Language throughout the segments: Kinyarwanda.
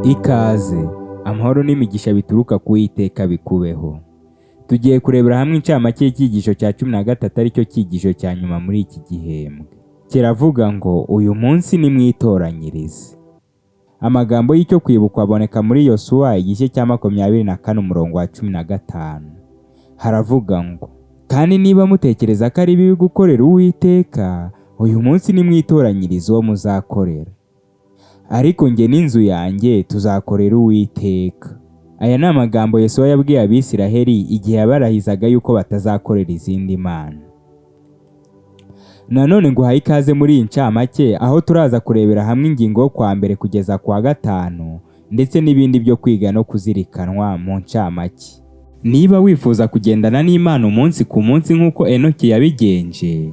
Ikaze, amahoro n'imigisha bituruka ku Uwiteka bikubeho. Tugiye kurebera hamwe incamake y'icyigisho cya 13, aricyo cyigisho cya nyuma muri iki gihembwe. Kiravuga ngo uyu munsi nimwitoranyirize. Amagambo y'icyo kwibukwa aboneka muri Yosuwa igice cya 24, umurongo wa 15. Haravuga ngo: "Kandi niba mutekereza ko ari bibi gukorera Uwiteka, uyu munsi nimwitoranyirize uwo muzakorera. Ariko njye n'inzu yanjye tuzakorera Uwiteka." Aya ni amagambo Yosuwa yabwiye Abisiraheli igihe yabarahizaga yuko batazakorera izindi mana. Nanone nguhaye ikaze muri iyi ncamake, aho turaza kurebera hamwe ingingo yo kwa mbere kugeza kwa gatanu, ndetse n'ibindi byo kwiga no kuzirikanwa mu ncamake. Niba wifuza kugendana n'Imana umunsi ku munsi nk'uko Enoki yabigenje,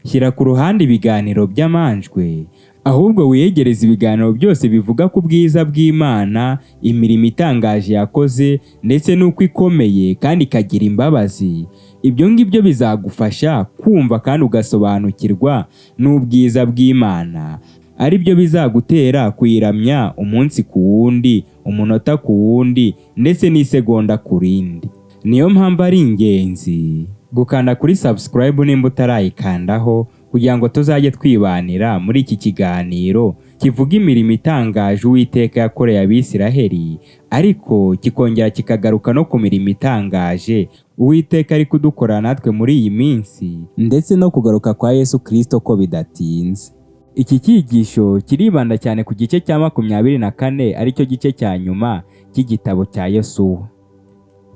shyira ku ruhande ibiganiro by'amanjwe, ahubwo wiyegereze ibiganiro byose bivuga ku bwiza bw'Imana, imirimo itangaje yakoze, ndetse n'uko ikomeye kandi ikagira imbabazi. Ibyo ngibyo bizagufasha kumva kandi ugasobanukirwa n'ubwiza bw'Imana, ari byo bizagutera kuyiramya umunsi ku wundi, umunota ku wundi, ndetse n'isegonda ku rindi. Niyo mpamvu ari ingenzi gukanda kuri subscribe nimba utarayikandaho, kugira ngo tuzajye twibanira muri iki kiganiro kivuga imirimo itangaje Uwiteka yakoreye Abisiraheli, ariko kikongera kikagaruka no ku mirimo itangaje Uwiteka ari kudukorera natwe muri iyi minsi, ndetse no kugaruka kwa Yesu Kristo ko bidatinze. Iki cyigisho kiribanda cyane ku gice cya 24, aricyo gice cya nyuma cy'igitabo cya Yosuwa.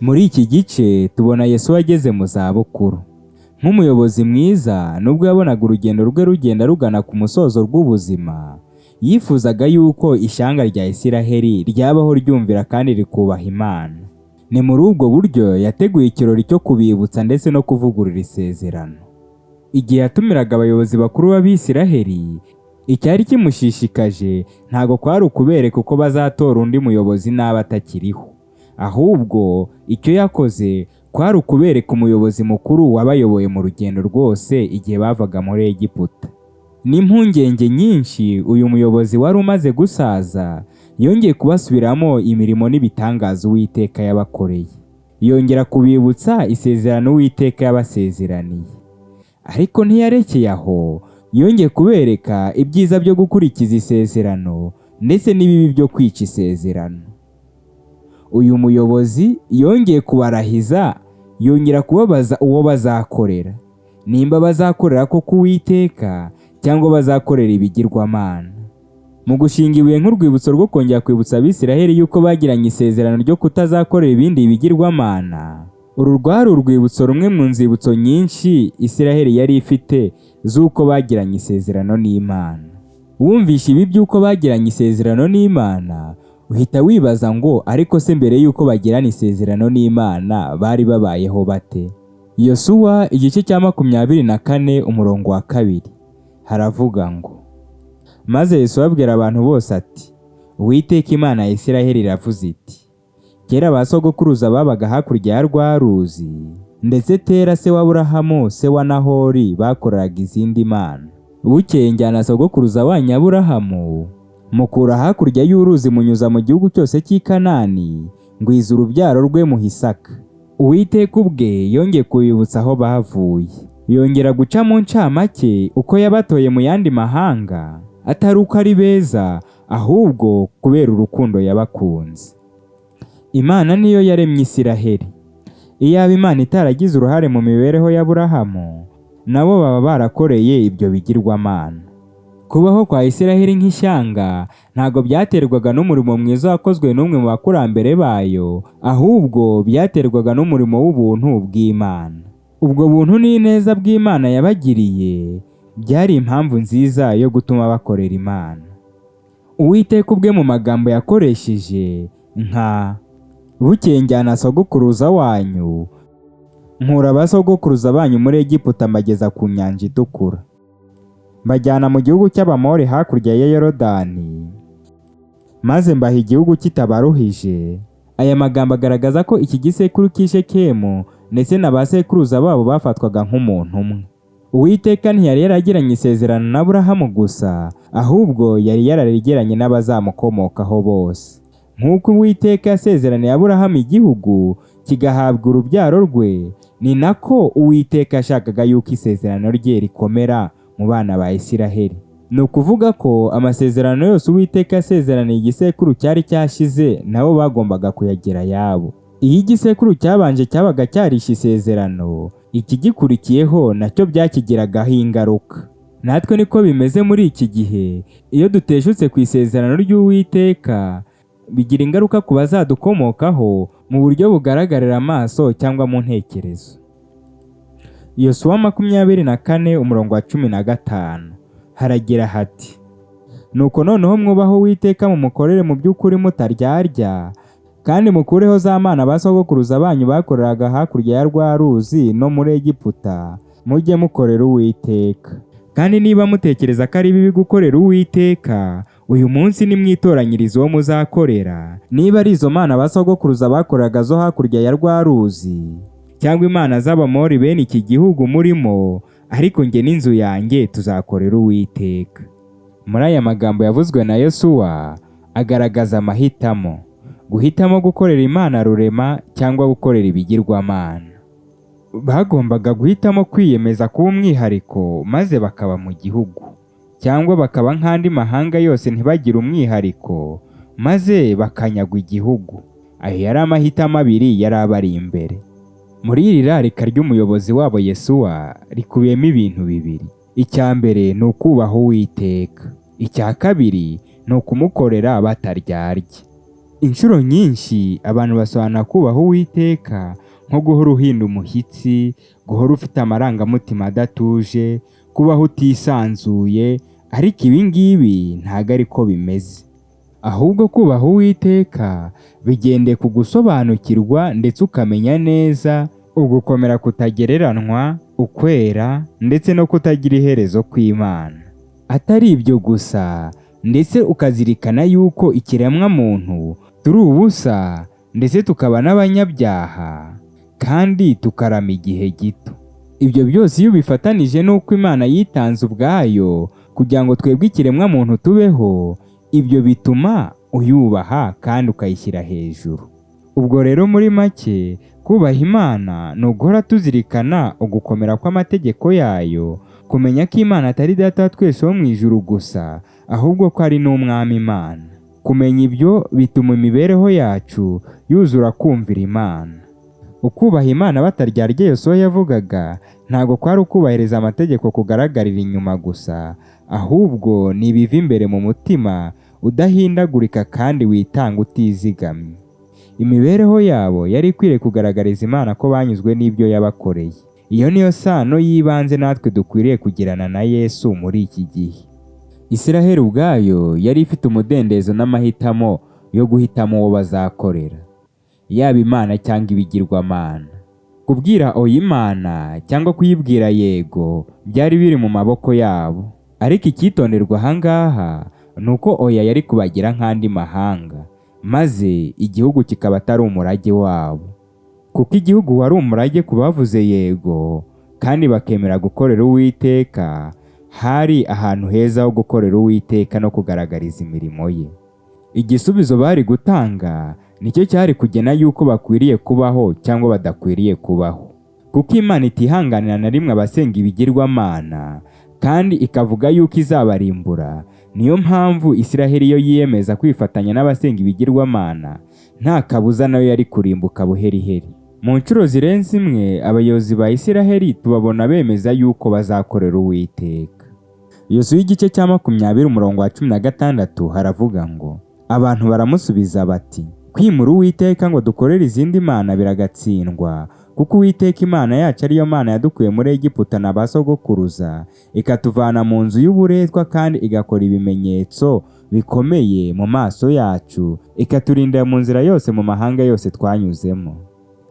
Muri iki gice tubona Yesu ageze mu zabukuru. Nk'umuyobozi mwiza, nubwo yabonaga urugendo rwe rugenda rugana ku musozo rw'ubuzima, yifuzaga yuko ishyanga rya Isiraheli ryabaho ryumvira kandi rikubaha Imana. Ni muri ubwo buryo yateguye ikirori cyo kubibutsa ndetse no kuvugurura isezerano. Igihe yatumiraga abayobozi bakuru b'Abisiraheli, icyari kimushishikaje ntago kwari ukubereka uko bazatora undi muyobozi n'aba atakiriho. Ahubwo icyo yakoze kwari ukubereka umuyobozi mukuru wabayoboye mu rugendo rwose igihe bavaga muri Egiputa. N'impungenge nyinshi, uyu muyobozi wari umaze gusaza yongeye kubasubiramo imirimo n'ibitangaza Uwiteka yabakoreye. Yongera kubibutsa isezerano Uwiteka yabasezeraniye. Ariko ntiyarekeye aho, yongeye kubereka ibyiza byo gukurikiza isezerano ndetse n'ibibi byo kwica isezerano. Uyu muyobozi yongeye kubarahiza, yongera kubabaza uwo bazakorera, nimba bazakorera koko Uwiteka cyangwa bazakorera ibigirwamana. Mu gushinga ibuye nk'urwibutso rwo kongera kwibutsa Abisiraheli yuko bagiranye isezerano ryo kutazakorera ibindi bigirwamana, uru rwari urwibutso rumwe mu nzibutso nyinshi Isiraheli yari ifite z'uko bagiranye isezerano n'Imana. Wumvishe ibi by'uko bagiranye isezerano n'Imana, uhita wibaza ngo: ariko se mbere y'uko bagirana isezerano n'Imana bari babayeho bate? Yosuwa igice cya 24, umurongo wa 2, haravuga ngo: "Maze Yosuwa abwira abantu bose ati: 'Uwiteka Imana ya Isiraheli iravuze iti: Kera ba sogokuruza babaga hakurya ya rwa ruzi, ndetse Tera se wa Aburahamu, se wa Nahori, bakoreraga izindi mana. Bukeye njyana sogokuruza wanyu Aburahamu, mukura hakurya y'uruzi, munyuza mu gihugu cyose cy'i Kanani, ngwiza urubyaro rwe, muha Isaka.'" Uwiteka ubwe yongeye kubibutsa aho bavuye, yongera guca mu ncamake uko yabatoye mu yandi mahanga, atari uko ari beza, ahubwo kubera urukundo yabakunze. Imana niyo yaremye Isiraheli. Iyaba Imana itaragize uruhare mu mibereho y'Aburahamu, nabo baba barakoreye ibyo bigirwamana. Kubaho kwa Isiraheli nk'ishyanga ntabwo byaterwaga n'umurimo mwiza wakozwe n'umwe mu bakurambere bayo, ahubwo byaterwaga n'umurimo w'ubuntu bw'Imana. Ubwo buntu n'ineza bw'Imana yabagiriye byari impamvu nziza yo gutuma bakorera Imana. Uwiteka ubwe mu magambo yakoresheje nka "Bukeye njyana sogokuruza wanyu, nkura ba sogokuruza banyu muri Egiputa, mbageza ku Nyanja Itukura, mbajyana mu gihugu cy'Abamori hakurya ya Yorodani, maze mbaha igihugu kitabaruhije." Aya magambo agaragaza ko iki gisekuru cy'i Shekemu ndetse na ba sekuruza babo bafatwaga nk'umuntu umwe. Uwiteka ntiyari yaragiranye isezerano na Aburahamu gusa, ahubwo yari yararigiranye n'abazamukomokaho bose. Nk'uko Uwiteka yasezeraniye Aburahamu igihugu kigahabwa urubyaro rwe, ni nako Uwiteka yashakaga yuko isezerano rye rikomera mu bana ba Isiraheli. Ni ukuvuga ko amasezerano yose Uwiteka yasezeraniye igisekuru cyari cyashize, nabo bagombaga kuyagira ayabo. Iyo igisekuru cyabanje cyabaga cyarishe isezerano, ikigikurikiyeho nacyo byakigiragaho ingaruka. Natwe niko bimeze muri iki gihe, iyo duteshutse ku isezerano ry'Uwiteka, bigira ingaruka ku bazadukomokaho mu buryo bugaragarira amaso cyangwa mu ntekerezo. Yosuwa 24 umurongo wa 15 haragira hati: "Nuko noneho mwubahe Uwiteka mumukorere mu by'ukuri mutaryarya, kandi mukureho za mana ba sogokuruza banyu bakoreraga hakurya ya rwa ruzi no muri Egiputa, mujye mukorera Uwiteka. Kandi niba mutekereza ko ari bibi gukorera Uwiteka, uyu munsi nimwitoranyirize uwo muzakorera, niba ari izo mana ba sogokuruza bakoreraga zo hakurya ya rwa ruzi, cyangwa imana z'Abamori bene iki gihugu murimo, ariko njye n'inzu yanjye tuzakorera Uwiteka." Muri aya magambo yavuzwe na Yosuwa agaragaza amahitamo: guhitamo gukorera Imana rurema cyangwa gukorera ibigirwamana. Bagombaga guhitamo kwiyemeza kuba umwihariko maze bakaba mu gihugu, cyangwa bakaba nk'andi mahanga yose ntibagire umwihariko maze bakanyagwa igihugu. Ayo yari amahitamo abiri yari abari imbere. Muri iri rarika ry'umuyobozi wabo Yesuwa rikubiyemo ibintu bibiri. Icya mbere ni ukubaha Uwiteka, icya kabiri ni ukumukorera bataryarya. Inshuro nyinshi abantu basobanura kubaha Uwiteka nko guhora uhinda umushyitsi, guhora ufite amarangamutima adatuje, kubaho utisanzuye, ariko ibi ngibi ntabwo ari ko bimeze. Ahubwo kubaha Uwiteka bigendeye ku gusobanukirwa ndetse ukamenya neza ugukomera kutagereranwa, ukwera ndetse no kutagira iherezo kw'Imana. Atari ibyo gusa, ndetse ukazirikana yuko ikiremwamuntu turi ubusa ndetse tukaba n'abanyabyaha kandi tukarama igihe gito. Ibyo byose iyo ubifatanije n'uko Imana yitanze ubwayo kugira ngo twebwe ikiremwamuntu tubeho, ibyo bituma uyubaha kandi ukayishyira hejuru. Ubwo rero muri make, kubaha Imana ni uguhora tuzirikana ugukomera kw'amategeko yayo, kumenya ko Imana atari data wa twese wo mu ijuru gusa, ahubwo ko ari n'umwami Imana. Kumenya ibyo bituma imibereho yacu yuzura kumvira Imana. Ukubaha Imana bataryarya Yosuwa yavugaga ntabwo kwari ukubahiriza amategeko kugaragarira inyuma gusa, ahubwo ni ibiva imbere mu mutima udahindagurika kandi witanga utizigamye. Imibereho yabo yari ikwiriye kugaragariza Imana ko banyuzwe n'ibyo yabakoreye. Iyo niyo sano y'ibanze natwe dukwiriye kugirana na Yesu muri iki gihe. Isiraheli ubwayo yari ifite umudendezo n'amahitamo yo guhitamo uwo bazakorera, yaba Imana cyangwa ibigirwamana. Kubwira oya Imana cyangwa kuyibwira yego byari biri mu maboko yabo. Ariko icyitonderwa aha ngaha ni uko oya yari kubagira nk'andi mahanga, maze igihugu kikaba atari umurage wabo. Kuko igihugu wari umurage ku bavuze yego kandi bakemera gukorera Uwiteka, hari ahantu heza ho gukorera Uwiteka no kugaragariza imirimo ye. Igisubizo bari gutanga nicyo cyari kugena yuko bakwiriye kubaho cyangwa badakwiriye kubaho. Kuko Imana itihanganira na rimwe abasenga ibigirwamana kandi ikavuga yuko izabarimbura, niyo mpamvu Isiraheli yo yiyemeza kwifatanya n'abasenga ibigirwamana, nta kabuza nayo yari kurimbuka buheriheri. Mu nshuro zirenze imwe abayobozi ba Isiraheli tubabona bemeza yuko bazakorera Uwiteka. Yosuwa igice cya 20 umurongo wa 16 haravuga ngo: "Abantu baramusubiza bati: kwimura Uwiteka ngo dukorere izindi mana biragatsindwa, kuko Uwiteka Imana yacu ariyo Mana yadukuye muri Egiputa na ba sogokuruza, ikatuvana mu nzu y'uburetwa kandi igakora ibimenyetso bikomeye mu maso yacu, ikaturindira mu nzira yose mu mahanga yose twanyuzemo."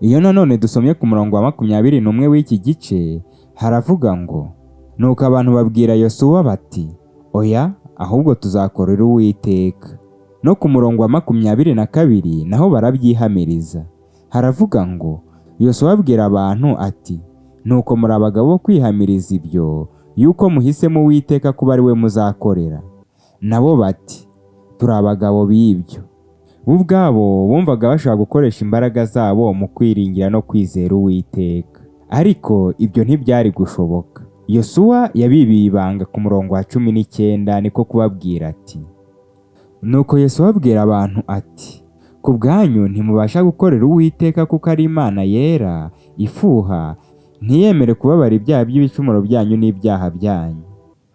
Iyo nanone dusomye ku murongo wa 21 w'iki gice haravuga ngo: "Nuko abantu babwira Yosuwa bati: oya, ahubwo tuzakorera Uwiteka." No ku murongo wa 22 naho barabyihamiriza, haravuga ngo: "Yosuwa abwira abantu ati: Nuko muri abagabo bo kwihamiriza ibyo, yuko muhisemo Uwiteka kuba ari we muzakorera. Nabo bati: "Turi abagabo b'ibyo." Bo ubwabo bumvaga bashobora gukoresha imbaraga zabo mu kwiringira no kwizera Uwiteka, ariko ibyo ntibyari gushoboka. Yosuwa yabibiye ibanga ku murongo wa 19, niko kubabwira ati: "Nuko Yosuwa abwira abantu ati: 'Ku bwanyu ntimubasha gukorera Uwiteka, kuko ari Imana yera ifuha, ntiyemere kubabara ibyaha by'ibicumuro byanyu n'ibyaha byanyu.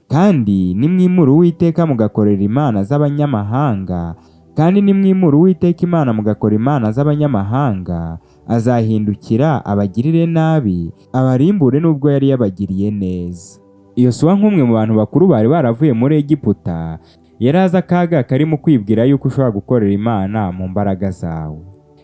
Kandi nimwimura Uwiteka mugakorera imana z'abanyamahanga, kandi nimwimura Uwiteka Imana mugakora imana z'abanyamahanga, azahindukira abagirire nabi, abarimbure n'ubwo yari yabagiriye neza.'" Yosuwa, nk'umwe mu bantu bakuru bari baravuye muri Egiputa, yari azi akaga kari mu kwibwira yuko ushobora gukorera Imana mu mbaraga zawe.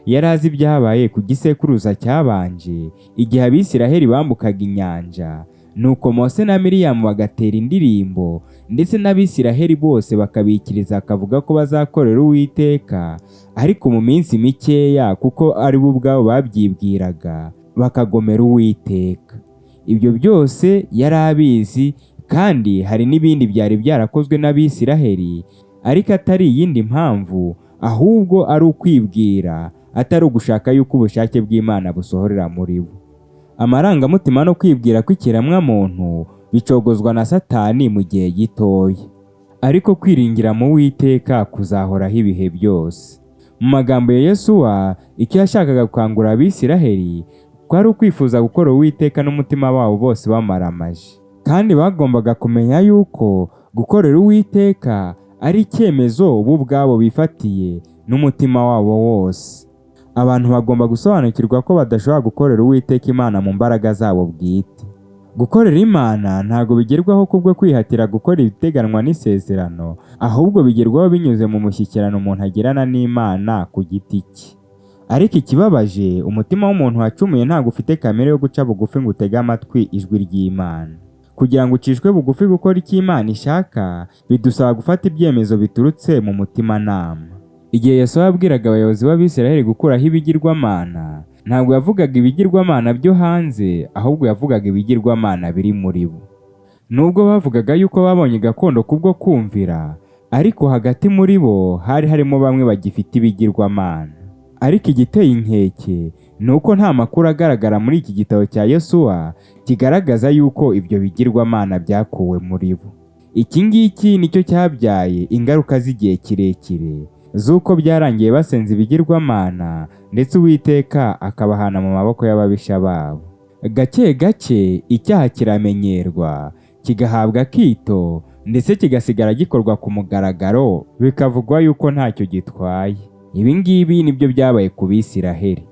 Yari azi ibyabaye ku gisekuruza cyabanje igihe Abisiraheli bambukaga inyanja, nuko Mose na Miriyamu bagatera indirimbo, ndetse n'Abisiraheli bose bakabikiriza, bakavuga ko bazakorera Uwiteka, ariko mu minsi mikeya, kuko ari bo ubwabo babyibwiraga, bakagomera Uwiteka. Ibyo byose yari abizi, kandi hari n'ibindi byari byarakozwe n'Abisiraheli, ariko atari iyindi mpamvu, ahubwo ari ukwibwira, atari ugushaka yuko ubushake bw'Imana busohorera muri bo. Amarangamutima no kwibwira kw'ikiremwamuntu bicogozwa na Satani mu gihe gitoya, ariko kwiringira mu Uwiteka kuzahoraho ibihe byose. Mu magambo ya Yosuwa, icyo yashakaga gukangurira Abisiraheli kwari ukwifuza gukora Uwiteka n'umutima wabo bose bamaramaje, kandi bagombaga kumenya yuko gukorera Uwiteka ari icyemezo bo ubwabo bifatiye n'umutima wabo wose. Abantu bagomba gusobanukirwa ko badashobora gukorera Uwiteka Imana mu mbaraga zabo bwite. Gukorera Imana ntabwo bigerwaho kubwo kwihatira gukora ibiteganwa n'isezerano, ahubwo bigerwaho binyuze mu mushyikirano umuntu agirana n'Imana ku giti cye. Ariko ikibabaje, umutima w'umuntu wacumuye ntabwo ufite kamere yo guca bugufi ngo utege amatwi ijwi ry'Imana. Kugira ngo ucishwe bugufi gukora icyo Imana ishaka, bidusaba gufata ibyemezo biturutse mu mutimanama. Igihe Yesu yabwiraga abayobozi b'Abisiraheli gukuraho ibigirwamana, ntabwo yavugaga ibigirwamana byo hanze, ahubwo yavugaga ibigirwamana biri muri bo. Nubwo bavugaga yuko babonye gakondo kubwo kumvira, ariko hagati muri bo hari harimo bamwe bagifite ibigirwamana. Ariko igiteye inkeke ni uko nta makuru agaragara muri iki gitabo cya Yosuwa kigaragaza yuko ibyo bigirwamana byakuwe muri bo. Iki ngiki nicyo cyabyaye ingaruka z'igihe kirekire z'uko byarangiye basenze ibigirwamana, ndetse Uwiteka akabahana mu maboko y'ababisha babo. Gake gake icyaha kiramenyerwa, kigahabwa akito, ndetse kigasigara gikorwa ku mugaragaro, bikavugwa yuko ntacyo gitwaye. Ibi ngibi nibyo byabaye ku Bisiraheli.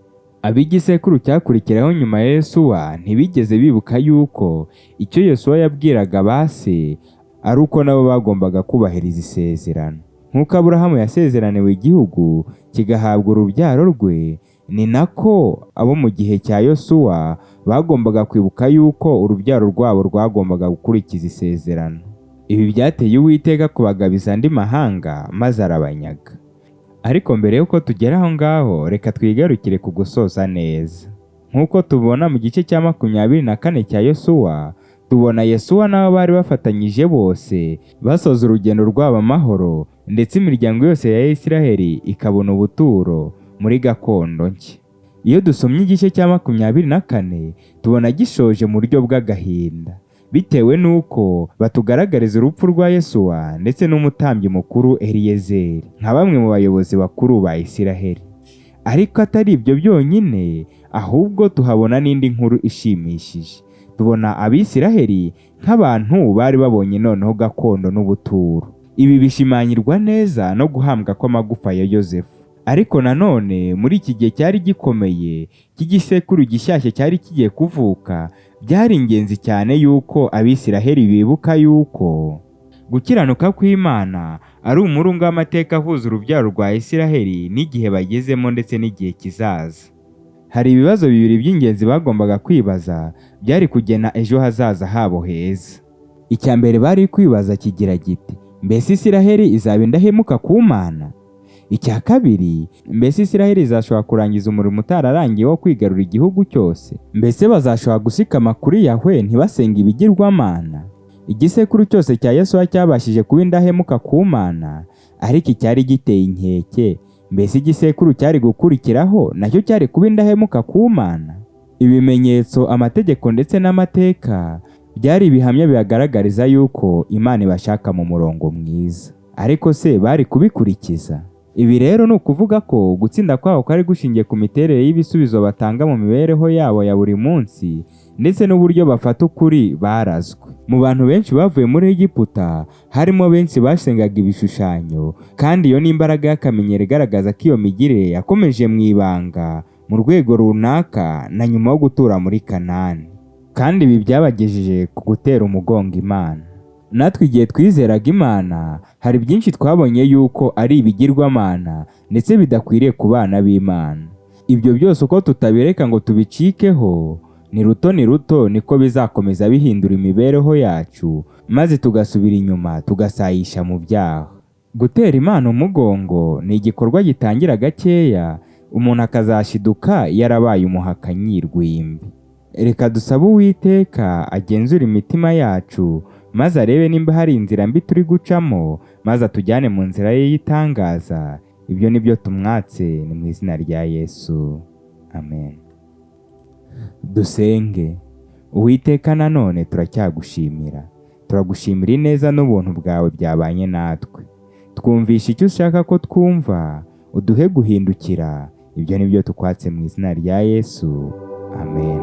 Ab'igisekuru cyakurikiraho nyuma ya Yosuwa ntibigeze bibuka yuko icyo Yosuwa yabwiraga ba se ari uko nabo bagombaga kubahiriza isezerano. Nk'uko Aburahamu yasezeraniwe igihugu kigahabwa urubyaro rwe, ni nako abo mu gihe cya Yosuwa bagombaga kwibuka yuko urubyaro rwabo rwagombaga gukurikiza isezerano. Ibi byateye Uwiteka kubagabiza andi mahanga, maze arabanyaga. Ariko mbere y'uko tugera aho ngaho, reka twigarukire ku gusoza neza. Nk'uko tubona mu gice cya 24 cya Yosuwa, tubona Yosuwa n'abo bari bafatanyije bose basoza urugendo rwabo amahoro, ndetse imiryango yose ya Isiraheli ikabona ubuturo muri gakondo nshya. Iyo dusomye igice cya 24, tubona gishoje mu buryo bw'agahinda, bitewe n'uko batugaragariza urupfu rwa Yosuwa ndetse n'umutambyi mukuru Eliyezeri nka bamwe mu bayobozi bakuru ba Isiraheli. Ariko atari ibyo byonyine, ahubwo tuhabona n'indi nkuru ishimishije. Tubona Abisiraheli nk'abantu bari babonye noneho gakondo n'ubuturo. Ibi bishimangirwa neza no guhambwa kw'amagufa ya Yozefu. Ariko nanone muri iki gihe cyari gikomeye cy'igisekuru gishyashya cyari kigiye kuvuka, byari ingenzi cyane yuko Abisiraheli bibuka yuko gukiranuka kw'Imana ari umurunga w'amateka ahuza urubyaro rwa Isiraheli n'igihe bagezemo ndetse n'igihe kizaza. Hari ibibazo bibiri by'ingenzi bagombaga kwibaza byari kugena ejo hazaza habo heza. Icya mbere bari kwibaza kigira giti: "Mbese Isiraheli izaba indahemuka ku Mana?" Icya kabiri, mbese Isiraheli izashobora kurangiza umurimo utararangiye wo kwigarura igihugu cyose? Mbese bazashobora gushikama kuri Yahwe ntibasenge ibigirwamana? Igisekuru cyose cya Yosuwa cyabashije kuba indahemuka ku Mana, ariko icyari giteye inkeke, mbese igisekuru cyari gukurikiraho nacyo cyari kuba indahemuka ku Mana? Ibimenyetso, amategeko ndetse n'amateka byari ibihamya bibagaragariza yuko Imana ibashaka mu murongo mwiza. Ariko se bari kubikurikiza? Ibi rero ni ukuvuga ko gutsinda kwabo kwari gushingiye ku miterere y'ibisubizo batanga mu mibereho yabo ya buri munsi ndetse n'uburyo bafata ukuri barazwe. Mu bantu benshi bavuye muri Egiputa harimo benshi basengaga ibishushanyo, kandi iyo ni imbaraga y'akamenyero igaragaza ko iyo migirire yakomeje mu ibanga mu rwego runaka na nyuma yo gutura muri Kanani. Kandi ibi byabagejeje ku gutera umugongo Imana. Natwe igihe twizeraga Imana, hari byinshi twabonye yuko ari ibigirwamana ndetse bidakwiriye ku bana b'Imana. Ibyo byose uko tutabireka ngo tubicikeho, ni ruto ni ruto niko bizakomeza bihindura imibereho yacu, maze tugasubira inyuma tugasayisha mu byaha. Gutera Imana umugongo ni igikorwa gitangira gakeya, umuntu akazashiduka yarabaye umuhakanyi rwimbi. Reka dusabe Uwiteka agenzure imitima yacu, maze arebe nimba hari inzira mbi turi gucamo, maze atujyane mu nzira ye y'itangaza. Ibyo ni byo tumwatse, ni mu izina rya Yesu, amen. Dusenge. Uwiteka, nanone turacyagushimira, turagushimira ineza n'ubuntu bwawe byabanye natwe. Twumvisha icyo ushaka ko twumva, uduhe guhindukira. Ibyo ni byo tukwatse mu izina rya Yesu, amen.